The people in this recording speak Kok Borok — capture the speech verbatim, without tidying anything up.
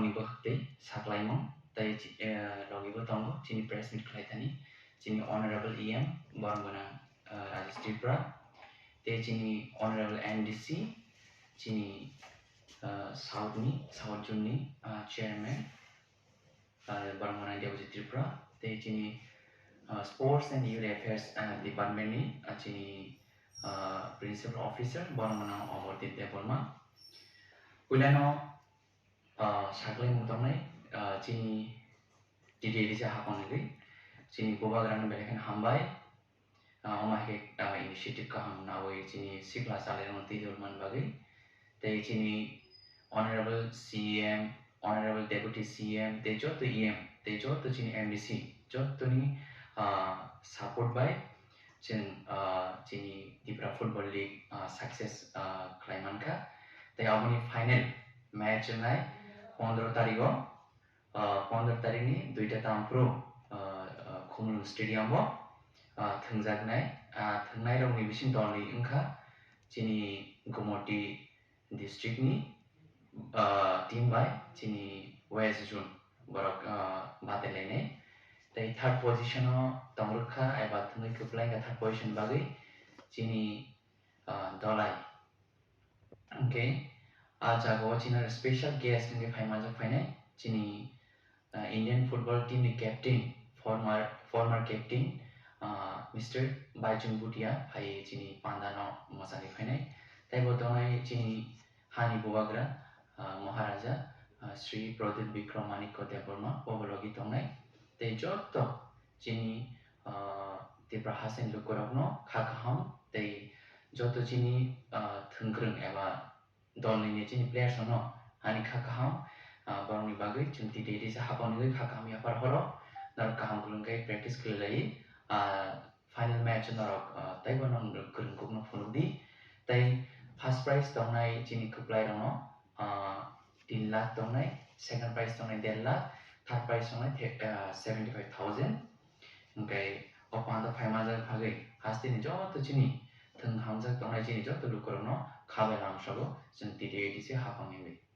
Ni bwkhak tei saklaimung tei chi-, eh, logi bo tongo chini press meet khlai thani chini Honorable E M borok gwnang, eh, Rajesh Tripura tei chini Honorable M D C chini, eh, South ni, South Zone ni, eh, Chairman, eh, borok gwnang Debojit Tripura tei chini, eh, Sports and Youth Affairs, eh, Department ni, eh, chini, eh, Principal Officer borok gwnang Amardeep Debbarma. Puilano ah, saklaimung tongnai, ah, chini T D A D C haphang ni chini bubagrano belai kheno hambai. Ah, omo hai khe, ah, initiative kaham nawi chini sikla chalairokno twijol man bagwi. Tei chini Honorable C M, Honorable Deputy C M, tei joto E M, tei joto chini M D C, jotoni, ah, support bai chwng, ah, chini Tipra Football League, ah, success, ah, khlai mankha. Tei aboni final match wngnai pondro tarigo, ah, pondro tarikni duita tamphru, ah, ah, Khumulwng Stadium o, ah, thwngjaknai. Ah, thwngnairokni bising dolni wngkha chini Gumoti district ni, ah, team bai chini West Zone borok, ah, batailainai. Tei third position o tongrwkha, eba thwngwi kwplai wngkha third position bagwi chini, ah, Dolai. Hwnkhe ah jagao chini special guest wngwi phaimanjak phainai chini, ah, Indian football team ni captain, former, former captain, ah, Mister Baichung Bhutia phaiwi chini pandano mwchangwi phainai. Tei bo tongnai chini hani bubagra, ah, Maharaja, ah, Sri Pradyut Bikram Manikya Debbarma, bo bo logi tongnai. Tei joto chini, ah, Tipra haste ni lukurokno kha kaham tei joto chini, ah, thwngkwrwng eba dolni ni chini players rokno ani kha kaham, ah, borokni bagwi chwng T D A D C haphang ni kha kaham yaphar horo norok kaham kwrwng khe practice khlai lai, ah, final match norok, ah, teibo norok kwrwng kukno phunuk di. Tei first prize tongnai chini kwplai rokno, ah, tin lakh tongnai, second prize tongnai der lakh, third prize tongnai the-, ah, seventy five thousand. Hwnkhe o panda phaima jak bagwi hasteni joto chini thwng hamjak tongnai chini joto lukurokno kha bai lamsao chwng T D A D C haphang ni bai.